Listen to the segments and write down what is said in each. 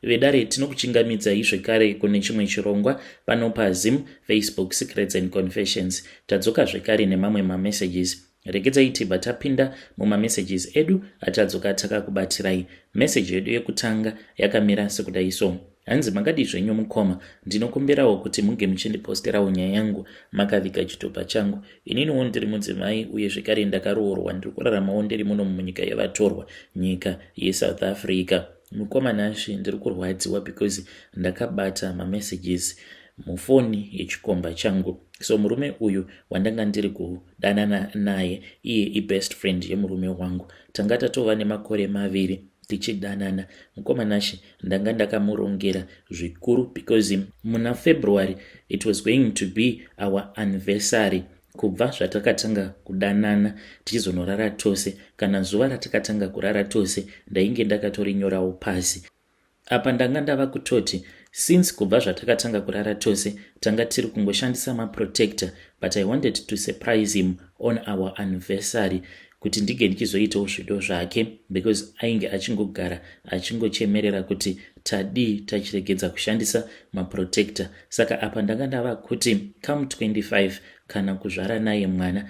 Vedare, tinokuchingamidzai zvekare kune chimwe chirongwa pano paZim Facebook Secrets and Confessions. Tadzoka zvekare nemamwe mamessages. Regedzai tibva tapinda mumamessages edu atadzoka takakubatirai. Message yedu yekutanga yakamira sekudai so. Hanzi, "Makadii zvenyu mukoma? Ndinokumbirawo kuti munge muchindiposterawo nyaya yangu makaviga chitupa changu. Ininiwo ndiri mudzimai uye zvekare ndakaroorwa. Ndiri kuraramawo ndiri muno munyika yevatorwa, nyika yeSouth Africa. Mukoma Nashe, ndiri kurwadziwa because ndakabata mamessages mufoni yechikomba changu. So murume uyu wandanga ndiri kudanana naye, iye ibest friend yemurume wangu. Tanga tatova nemakore 2 tichidanana. Mukoma Nashe, ndanga ndakamurongera zvikuru because muna February it was going to be our anniversary kubva zvatakatanga kudanana tichizonorara tose. Kana zuva ratakatanga kurara tose ndainge ndakatorinyorawo pasi. Apa ndanga ndava kutoti since kubva zvatakatanga kurara tose tanga tiri kungoshandisa maprotector, but I wanted to surprise him on our anniversary kuti ndinge ndichizoitawo zvido zvake, because ainge achingogara achingochemerera kuti tadii tachiregedza kushandisa maprotector. Saka apa ndanga ndava kuti come 25, kana kuzvara naye mwana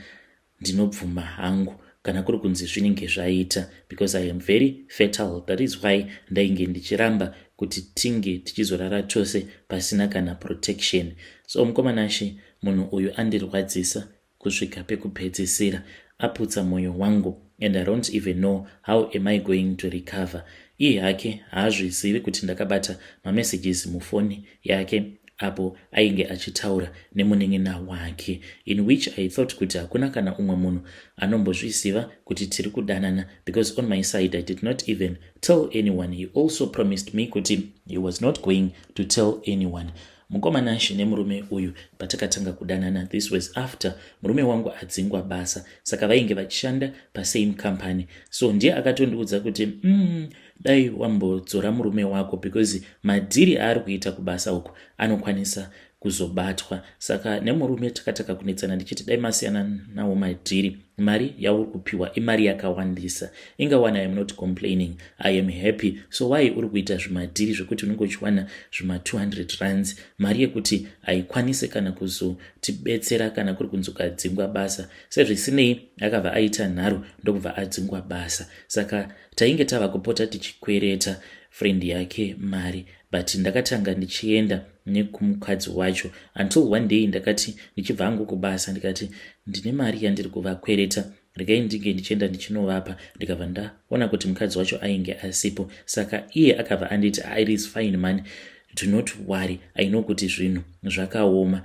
ndinobvuma hangu, kana kuri kunzi zvinenge zvaita, because I am very fertile. That is why ndainge ndichiramba kuti tinge tichizorara tose pasina kana protection. So mukoma Nashe, munhu uyu andirwadzisa kusvika pekupedzisira, aputsa mwoyo wangu and I don't even know how am I going to recover. Iye hake haazvizivi kuti ndakabata mamessages mufoni yake apo ainge achitaura nemunin'ina wake, in which I thought kuti hakuna kana umwe munhu anombozviziva kuti tiri kudanana, because on my side I did not even tell anyone. He also promised me kuti he was not going to tell anyone. Mukoma Nashe, nemurume uyu patakatanga kudanana, this was after murume wangu adzingwa basa, saka vainge vachishanda pasame company. So ndiye akatondiudza kuti, dai wambodzora murume wako because madhiri aari kuita kubasa uku anokwanisa kuzobatwa." Saka nemurume takataka kunetsana ndichiti, "Dai masiyana nawo madhiri. Mari yauri kupiwa imari yakawandisa. Ingawana I am not complaining, I am happy. So why uri kuita zvimadhiri zvekuti unenge uchiwana zvima200 rands, mari yekuti haikwanisi kana kuzotibetsera kana kuri kunzi ukadzingwa basa?" Sezvisinei, akabva aita nharo ndokubva adzingwa basa. Saka tainge tava kupota tichikwereta friend yake mari, but ndakatanga ndichienda nekumukadzi wacho until one day ndakati ndichibva hangu kubasa, ndikati ndine mari yandiri kuvakwereta, regai ndinge ndichienda ndichinovapa. Ndikabva ndaona kuti mukadzi wacho ainge asipo. Saka iye akabva anditi, "It is fine man, do not worry. I know kuti zvinhu zvakaoma.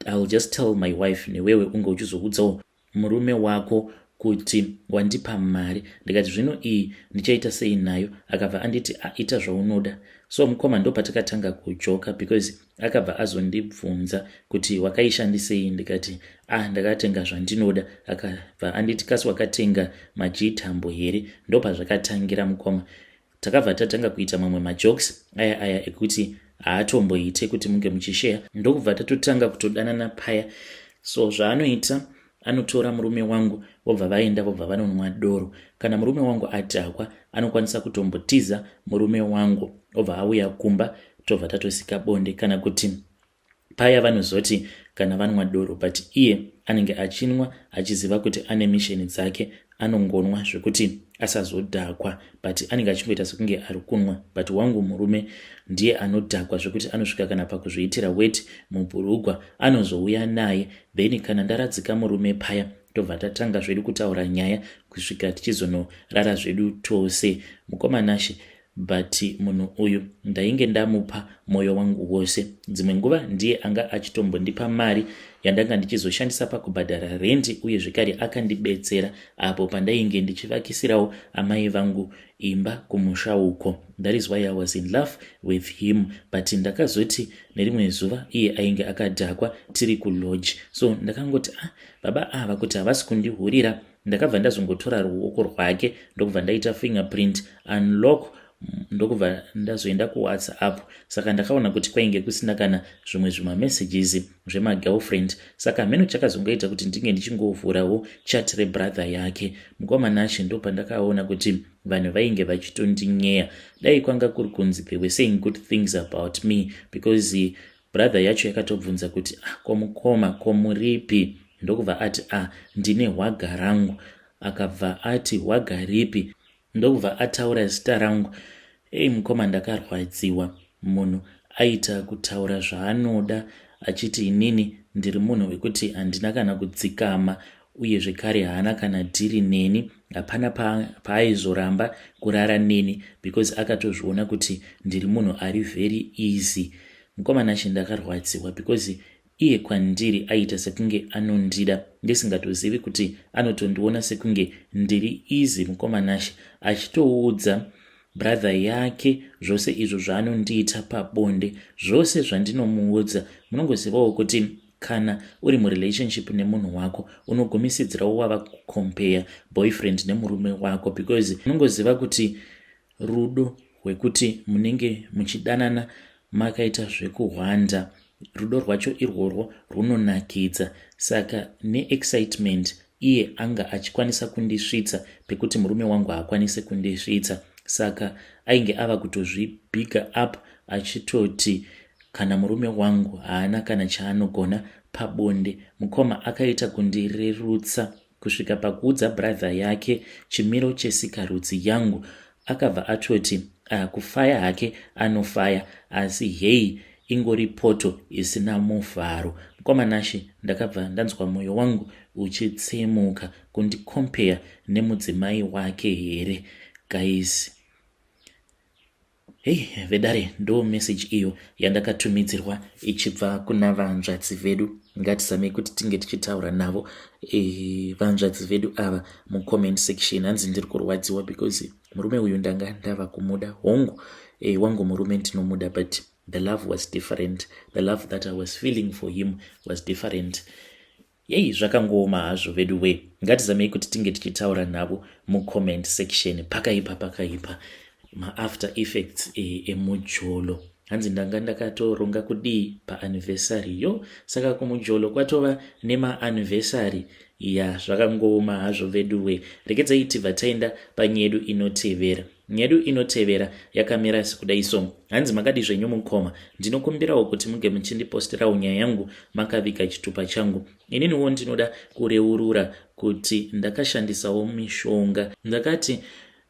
I will just tell my wife, newewe unge uchizoudzawo murume wako kuti wandipa mari." Ndikati, "Zvino iyi ndichaita sei nayo?" Akabva anditi, "Ita zvaunoda." So mukoma, ndo patakatanga kujoka because akabva azondibvunza kuti, "Wakaishandisei?" Ndikati, "Ah, ndakatenga zvandinoda." Akabva anditi, "Kasi wakatenga majitambo here?" Ndo pazvakatangira, mukoma. Takabva tatanga kuita mamwe majokes aya aya ekuti haatomboite kuti munge muchisheya. Ndokubva tatotanga kutodanana paya. So zvaanoita, anotora murume wangu, vobva vaenda, vobva vanonwa doro. Kana murume wangu adhakwa, anokwanisa kutombotiza murume wangu, obva auya kumba, tobva tatosika bonde. Kana kuti paya vanozoti kana vanwa doro, but iye anenge achinwa achiziva kuti ane mission dzake. Anongonwa zvekuti asazodhakwa, but anenge achingoita sekunge ari kunwa. But wangu murume ndiye anodhakwa zvekuti anosvika kana pakuzviitira weti mubhurugwa. Anozouya naye, then kana ndaradzika murume paya, tobva tatanga zvedu kutaura nyaya kusvika tichizonorara zvedu tose. Mukoma Nashe, but munhu uyu ndainge ndamupa mwoyo wangu wose. Dzimwe nguva ndiye anga achitombondipa mari yandanga ndichizoshandisa pakubhadhara rendi, uye zvekare akandibetsera apo pandainge ndichivakisirawo amai vangu imba kumusha uko. That is why I was in love with him. But ndakazoti nerimwe zuva iye ainge akadhakwa tiri kulodge, so ndakangoti, "Ah, baba ava kuti havasi kundihurira." Ndakabva ndazongotora ruoko rwake, ndokubva ndaita fingerprint unlock. Ndokubva ndazoenda kuWhatsApp, saka ndakaona kuti kwainge kusina kana zvimwe zvimamessages zvemagirlfriend. Saka hameno chakazongoita kuti ndinge ndichingovhurawo chat rebrother yake, mukoma Nashe. Ndopandakaona kuti vanhu vainge vachitondinyeya. Dai kwanga kuri kunzi they were saying good things about me, because brother yacho yakatobvunza kuti, "Ah, komukoma, komuripi?" Ndokubva ati, "Ah, ndine hwaga rangu." Akabva ati, "Hwaga ripi?" Ndokubva ataura zita rangu. Ei mukoma, ndakarwadziwa. Munhu aita kutaura zvaanoda achiti inini ndiri munhu wekuti handina kana kudzikama, uye zvekare haana kana dhiri neni. Hapana paaizoramba kurara neni because akatozviona kuti ndiri munhu ari very easy. Mukoma Nashe, ndakarwadziwa because iye kwandiri aita sekunge anondida, ndisingatozivi kuti anotondiona sekunge ndiri easy. Mukoma Nashe, achitoudza brother yake zvose izvo zvaanondiita pabonde, zvose zvandinomuudza. Munongozivawo kuti kana uri murelationship nemunhu wako, unogumisidzirawo wava kucompare boyfriend nemurume wako, because unongoziva kuti rudo rwekuti munenge muchidanana makaita zvekuhwanda, rudo rwacho irworwo runonakidza. Saka neexcitement iye anga achikwanisa kundisvitsa pekuti murume wangu haakwanisi kundisvitsa. Saka ainge ava kutozvibhiga up achitoti kana murume wangu haana kana chaanogona pabonde. Mukoma, akaita kundirerutsa kusvika pakuudza brother yake chimiro chesikarudzi yangu. Akabva atoti kufaya hake anofaya, asi hei, ingori poto isina muvharo. Mukoma Nashe, ndakabva ndanzwa mwoyo wangu uchitsemuka. Kundicompare nemudzimai wake here, guys? Hei vedare, ndo message iyo yandakatumidzirwa ichibva kuna vanzvadzi vedu. Ngatizamei kuti tinge tichitaura navo vanzvadzi vedu ava mucomment section. Hanzi ndiri kurwadziwa because murume uyu ndanga ndava kumuda. Hongu, wangu murume ndinomuda, but the love was different. The love that I was feeling for him was different. Yei, zvakangooma hazvo vedu we. Ngatizamei kuti tinge tichitaura navo mucomment section. Pakaipa, pakaipa. Maafter effects emujolo. Hanzi ndanga ndakatoronga kudii paanniversary yo. Saka kumujolo kwatova nemaanniversary ya. Zvakangooma hazvo vedu we. Rekedzai tibva taenda panyedu inotevera. Nyedu inotevera yakamira sekudai so. Hanzi, "Makadi zvenyu mukoma? Ndinokumbirawo kuti muge muchindiposterawo nyaya yangu makaviga chitupa changu. Ininiwo ndinoda kureurura kuti ndakashandisawo mishonga. Ndakati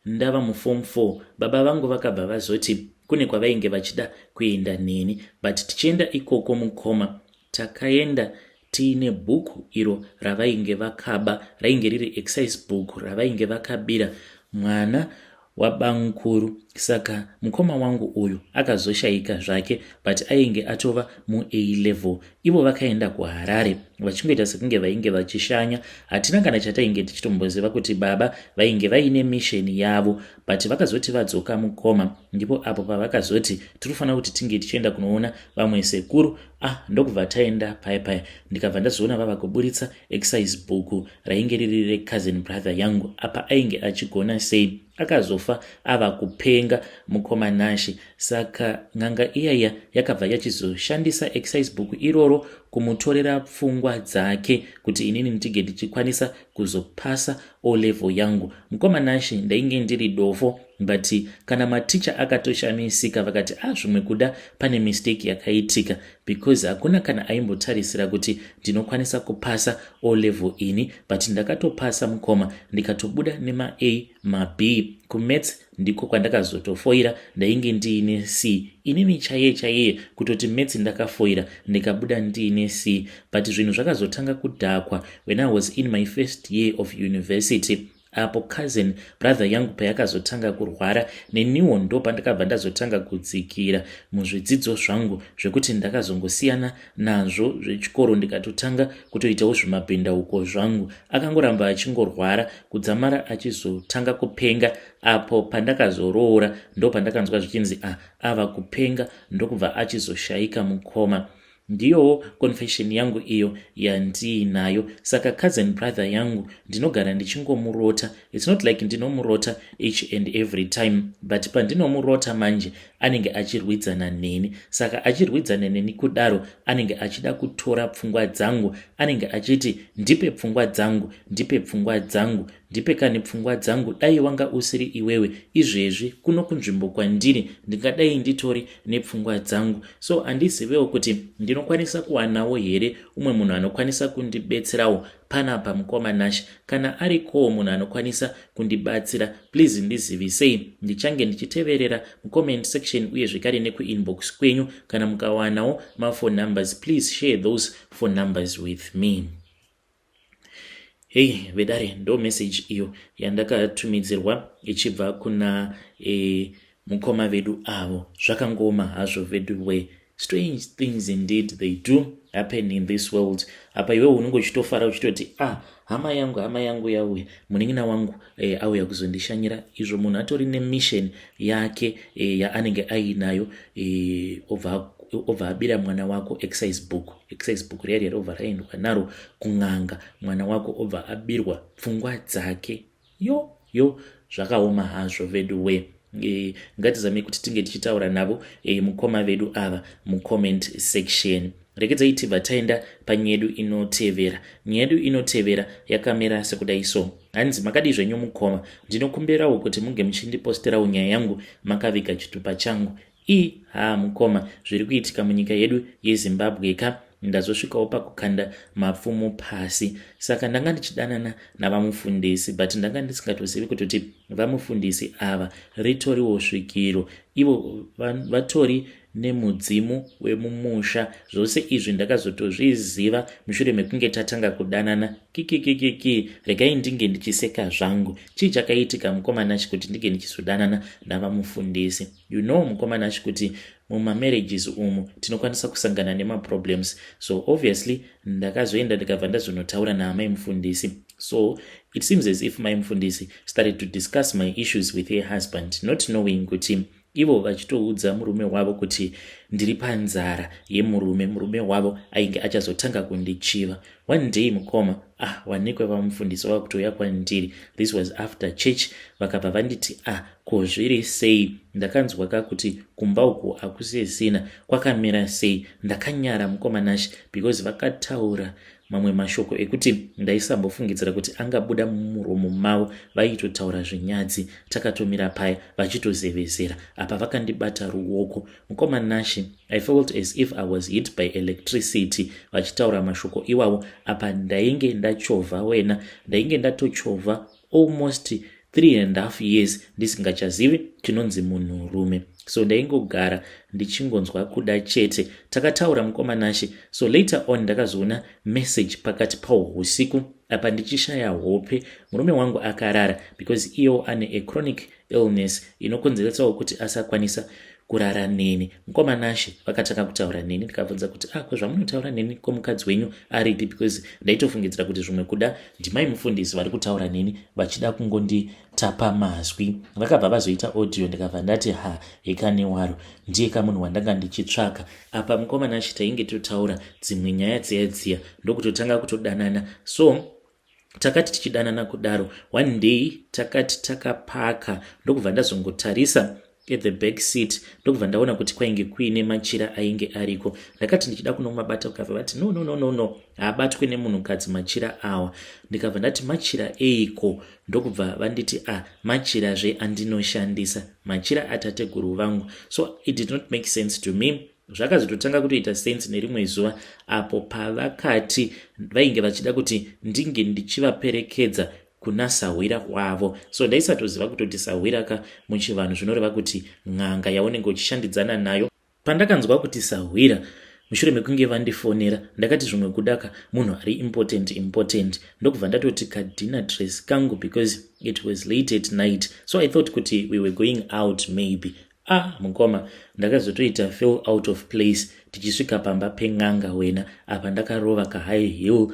ndava muform 4, baba vangu vakabva vazoti kune kwavainge vachida kuenda neni. But tichienda ikoko, mukoma, takaenda tiine bhuku iro ravainge vakaba. Rainge riri exercise book ravainge vakabira mwana wabamukuru. Saka mukoma wangu uyu akazoshayika zvake, but ainge atova muA level. Ivo vakaenda kuHarare vachingoita sekunge vainge vachishanya. Hatina kana chatainge tichitomboziva kuti baba vainge vaine mission yavo. But vakazoti vadzoka, mukoma, ndipo apo pavakazoti tirifanira kuti tinge tichienda kunoona vamwe sekuru. Ah, ndokubva taenda paya paya, ndikabva ndazoona vava kuburitsa exercise book rainge riri recousin brother yangu. Apa ainge achigona sei, akazofa ava kupenga, mukoma Nashe. Saka n'anga iyaya yakabva yachizoshandisa exercise book iroro kumutorera pfungwa dzake kuti inini ndinge ndichikwanisa kuzopasa O level yangu. Mukoma Nashe, ndainge ndiri dofo, but kana maticha akatoshamisika vakati, 'Ah, zvimwe kuda pane mistake yakaitika,' because hakuna kana aimbotarisira kuti ndinokwanisa kupasa O level ini. But ndakatopasa, mukoma, ndikatobuda nemaA, maB. Kumaths ndiko kwandakazotofoira, ndainge ndiine C. Inini chaiye chaiye kutoti maths ndakafoira, ndikabuda ndiine C. But zvinhu zvakazotanga kudhakwa when I was in my first year of university, apo cousin brother yangu payakazotanga kurwara. Neniwo ndo pandakabva ndazotanga kudzikira muzvidzidzo zvangu, zvekuti ndakazongosiyana nazvo zvechikoro, ndikatotanga kutoitawo zvimabhindauko zvangu. Akangoramba achingorwara kudzamara achizotanga kupenga. Apo pandakazoroora, ndo pandakanzwa zvichinzi, ah, ava kupenga, ndokubva achizoshayika, mukoma. Ndiyowo confession yangu iyo yandiinayo. Saka cousin brother yangu ndinogara ndichingomurota. It's not like ndinomurota each and every time, but pandinomurota manje anenge achirwidzana neni. Saka achirwidzana neni kudaro, anenge achida kutora pfungwa dzangu. Anenge achiti, "Ndipe pfungwa dzangu, ndipe pfungwa dzangu, ndipe kani pfungwa dzangu. Dai wanga usiri iwewe, izvezvi kuno kunzvimbo kwandiri ndingadai nditori nepfungwa dzangu." So handizivewo kuti ndinokwanisa kuwanawo here umwe munhu anokwanisa kundibetserawo panapa, mukoma Nash. Kana arikowo munhu anokwanisa kundibatsira, please ndizivisei. Ndichange ndichiteverera mucomment section uye zvekare nekuinbox kwenyu. Kana mukawanawo maphone numbers, please share those phone numbers with me. Hei vedare, ndo message iyo yandakatumidzirwa ichibva kuna mukoma vedu avo. Zvakangoma hazvo vedu we. Strange things indeed, they do happen in this world. Apa iwewe unenge uchitofara uchitoti, "Ah, hama yangu, hama yangu yauya, munin'ina wangu auya kuzondishanyira." Izvo munhu atori nemission yake yaanenge ainayo, obva abira mwana wako exercise book. Exercise book riya riya robva raendwa naro kun'anga, mwana wako obva abirwa pfungwa dzake. Yo yo, zvakaoma hazvo vedu we. Ngatizamei kuti tinge tichitaura navo mukoma vedu ava mucomment section. Regedzai tibva taenda panyaya yedu inotevera. Nyaya yedu inotevera yakamira sekudai so. Hanzi, "Makadii zvenyu mukoma? Ndinokumbirawo kuti munge muchindiposterawo nyaya yangu makaviga chitupa changu." I ha, mukoma, zviri kuitika munyika yedu yeZimbabwe ka, ndazosvikawo pakukanda mapfumo pasi. Saka ndanga ndichidanana navamufundisi, but ndanga ndisingatozivi kutoti vamufundisi ava ritoriwo svikiro, ivo vatori nemudzimu wemumusha. Zvose izvi ndakazotozviziva mushure mekunge tatanga kudanana. Kikikikiki, regai ndinge ndichiseka zvangu. Chii chakaitika, mukoma Nashi, kuti ndinge ndichizodanana navamufundisi? You know, mukoma Nashi, kuti mumamarriages umu tinokwanisa kusangana nemaproblems. So obviously ndakazoenda, ndikabva ndazonotaura naamai mufundisi. So it seems as if mai mufundisi started to discuss my issues with her husband, not knowing kuti ivo vachitoudza murume wavo kuti ndiri panzara yemurume. Murume wavo ainge achazotanga kundichiva. One day, mukoma, ah, wanikwe vamufundisi vava kutouya kwandiri. This was after church. Vakabva vanditi, "Ah, ko zviri sei? Ndakanzwa ka kuti kumba uku hakusisina, kwakamira sei?" Ndakanyara, mukoma Nash, because vakataura mamwe mashoko ekuti ndaisambofungidzira kuti angabuda mumuromo mavo. Vaitotaura zvinyadzi takatomira paya, vachitozevezera. Apa vakandibata ruoko. Mukoma Nashi, I felt as if I was hit by electricity vachitaura mashoko iwawo. Apa ndainge ndachovha wena, ndainge ndatochovha almost 3.5 years ndisingachazivi chinonzi munhurume. So ndaingogara ndichingonzwa kuda chete. Takataura, mukoma Nashi. So later on ndakazoona message pakati pausiku, apa ndichishaya hope. Murume wangu akarara because iyewo ane a chronic illness inokonzeresawo kuti asakwanisa kurara neni. Mukoma Nashi, vakatanga kutaura neni. Ndikabvunza kuti, "Ah, ko zvamunotaura neni, ko mukadzi wenyu aripi?" Because ndaitofungidzira kuti zvimwe kuda ndimai mufundisi vari kutaura neni vachida kungonditapa mazwi. Vakabva vazoita audio. Ndikabva ndati, "Ha, hekani waro, ndiye kamunhu wandanga ndichitsvaka." Apa, mukoma Nashi, tainge totaura dzimwe nyaya dziya dziya, ndokutotanga kutodanana. So takati tichidanana kudaro, one day takati takapaka, ndokubva ndazongotarisa at the back seat, ndokubva ndaona kuti kwainge kuine machira ainge ariko. Ndakati ndichida kunomabata, ukabva vati, "No, no, no, no, no, haabatwe nemunhukadzi machira awa." Ndikabva ndati, "Machira eiko?" Ndokubva vanditi, "A ah, machirazve andinoshandisa, machira atateguru vangu." So it did not make sense to me. Zvakazototanga kutoita sense nerimwe zuva apo pavakati vainge vachida kuti ndinge ndichivaperekedza kuna sahwira wavo. So ndaisatoziva kutoti sahwira ka muchivanhu zvinoreva kuti n'anga yaunenge uchishandidzana nayo. Pandakanzwa kuti sahwira, mushure mekunge vandifonera, ndakati zvimwe kudaka munhu ari important important. Ndokubva ndatoti kadinner dress kangu because it was late at night, so I thought kuti we were going out maybe. Ah, mukoma, ndakazotoita feel out of place tichisvika pamba pen'anga wena. Apa ndakarova kahigh heel,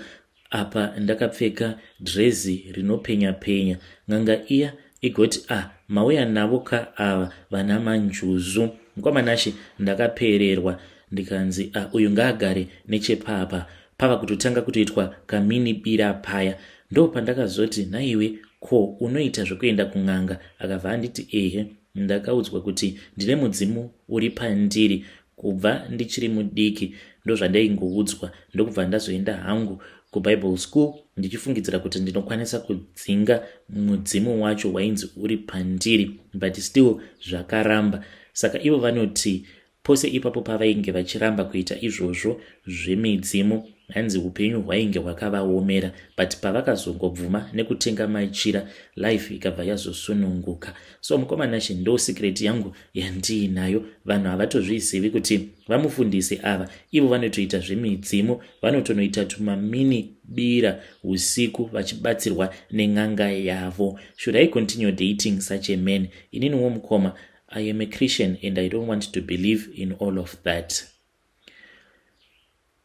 apa ndakapfeka dhirezi rinopenya penya. N'anga iya igoti, "Ah, mauya navo ka ava vana manjuzu?" Mukoma Nashi, ndakapererwa. Ndikanzi, "Ah, uyu ngaagare nechepapa." Pava kutotanga kutoitwa kamini bira paya. Ndo pandakazoti, "Nhaiwe, ko unoita zvekuenda kun'anga?" Akabva anditi, "Ehe, ndakaudzwa kuti ndine mudzimu uri pandiri kubva ndichiri mudiki, ndozvandaingoudzwa. Ndokubva ndazoenda hangu kuBible school ndichifungidzira kuti ndinokwanisa kudzinga mudzimu wacho wainzi uri pandiri, but still zvakaramba." Saka ivo vanoti pose ipapo pavainge vachiramba kuita izvozvo zvemidzimu, hanzi upenyu hwainge hwakavaomera, but pavakazongobvuma nekutenga machira, life ikabva yazosununguka. So mukoma Nashe, ndo secret yangu yandiinayo. Vanhu havatozvizivi kuti vamufundisi ava ivo vanotoita zvemidzimu, vanotonoita tumamini bira usiku vachibatsirwa nen'anga yavo. Should I continue dating such a man? Ininiwo mukoma, I am a Christian and I don't want to believe in all of that.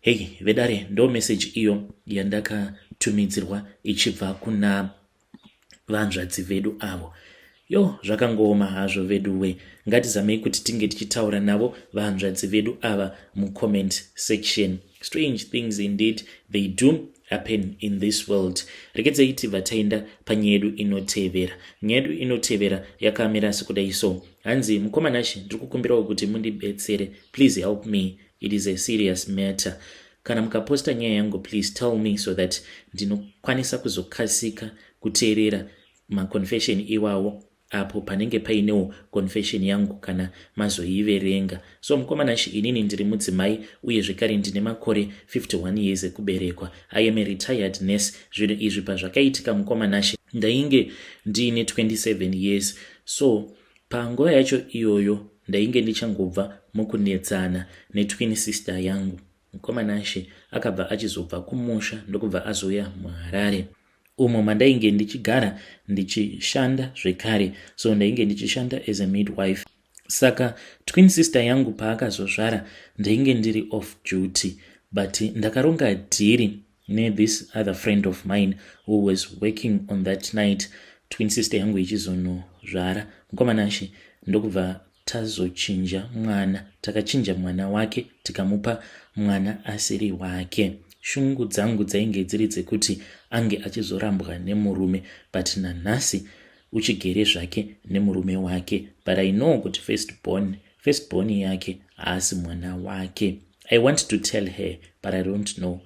Hei vedare, ndo message iyo yandakatumidzirwa ichibva kuna vanzvadzi vedu avo. Yo, zvakangooma hazvo veduwe. Ngatizamei kuti tinge tichitaura navo vanzvadzi vedu ava mucomment section. Strange things indeed, they do happen in this world. Rekedzei tibva taenda panyaya yedu inotevera. Nyaya yedu inotevera yakamira sekudai. So hanzi, "Mukoma Nashe, ndiri kukumbirawo kuti mundibetsere. Please help me, it is a serious matter. Kana mukaposta nyaya yangu, please tell me so that ndinokwanisa kuzokasika kuteerera maconfession iwawo apo panenge painewo confession yangu kana mazoiverenga. So mukoma Nashe, inini ndiri mudzimai uye zvekare ndine makore 51 years ekuberekwa. I am a retired nurse. Zvinhu izvi pazvakaitika, mukoma Nashe, ndainge ndiine 27 years. So panguva yacho iyoyo ndainge ndichangobva mukunetsana netwin sister yangu. Mukoma Nashe, akabva achizobva kumusha ndokubva azouya muHarare umo mandainge ndichigara ndichishanda zvekare. So ndainge ndichishanda as a midwife. Saka twin sister yangu paakazozvara, ndainge ndiri off duty, but ndakaronga dhiri nethis other friend of mine who was working on that night twin sister yangu ichizonozvara. Mukoma Nashe, ndokubva tazochinja mwana. Takachinja mwana wake, tikamupa mwana asiri wake. Shungu dzangu dzainge dziri dzekuti ange achizorambwa nemurume, but nanhasi uchigere zvake nemurume wake, but I know kuti first born yake haasi mwana wake. I want to tell her, but I don't know.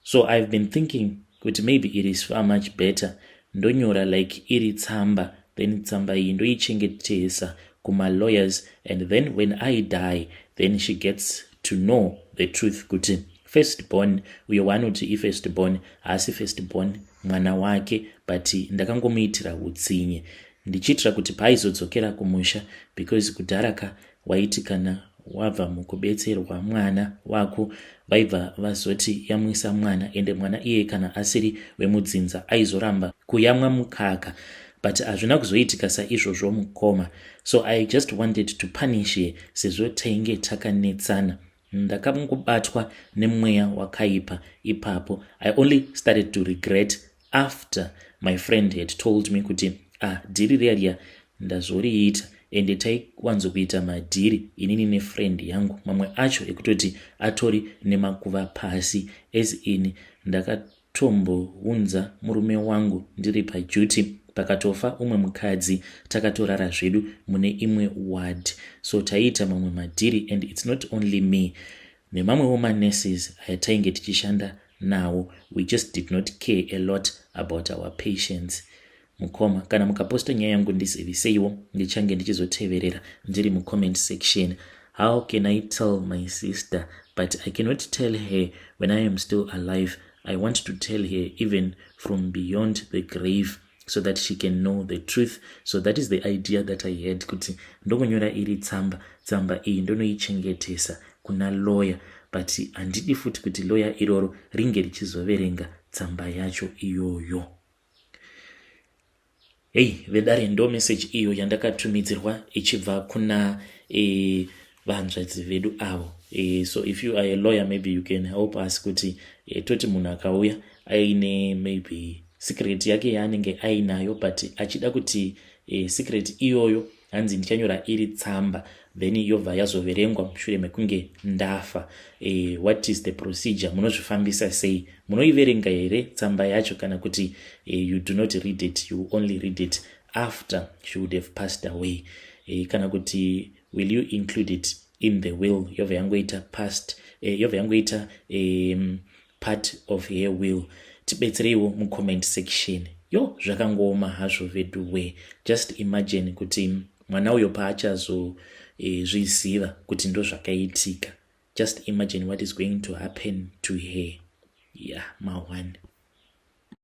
So I've been thinking kuti maybe it is far much better ndonyora like iri tsamba, then tsamba iyi ndoichengetesa kumalawyers, and then when I die, then she gets to know the truth kuti first born uyo waanoti ifirst born haasi first born mwana wake, but ndakangomuitira utsinye ndichiitira kuti paaizodzokera kumusha, because kudhara ka waiti kana wabva mukubetserwa mwana wako, vaibva vazoti yamwisa mwana, ende mwana iye kana asiri wemudzinza aizoramba kuyamwa mukaka. But hazvina kuzoitika saizvozvo, mukoma. So I just wanted to punish her sezvo tainge takanetsana. Ndakangobatwa nemweya wakaipa ipapo. I only started to regret after my friend had told me kuti, ah, dhiri riya riya ndazoriita. Ende taiwanzokuita madhiri inini nefriend yangu, mamwe acho ekutoti atori nemakuva pasi, as in ndakatombounza murume wangu ndiri paduty, pakatofa umwe mukadzi takatorara zvedu mune imwe ward. So taiita mamwe madhiri, and it's not only me, nemamwewo manurses ayatainge tichishanda nawo. We just did not care a lot about our patients. Mukoma, kana mukaposta nyaya yangu, ndiziviseiwo, ndichange ndichizoteverera ndiri mucomment section. How can I tell my sister? But I cannot tell her when I am still alive. I want to tell her even from beyond the grave so that she can know the truth. So that is the idea that I had, kuti ndokunyora iri tsamba, tsamba iyi ndonoichengetesa kuna lawyer, but handidi futi kuti lawyer iroro ringe richizoverenga tsamba yacho iyoyo. Hei vedare, ndo message iyo yandakatumidzirwa ichibva kuna vanzvadzi vedu avo. So if you are a lawyer, maybe you can help us kuti toti munhu akauya aine maybe secret yake yaanenge ainayo, but achida kuti secret iyoyo Hanzi ndichanyora iri tsamba, then yobva yazoverengwa mushure mekunge ndafa. What is the procedure? Munozvifambisa sei? Munoiverenga here tsamba yacho, kana kuti you do not read it, you only read it after she would have passed away? Kana kuti will you include it in the will, yobva yangoita past, yobva yangoita part of her will? Tibetsereiwo mucomment section. Yo, zvakangooma hazvo vedu. Just imagine kuti mwana uyo paachazozviziva kuti ndo zvakaitika, just imagine what is going to happen to her. Yeah, ma1.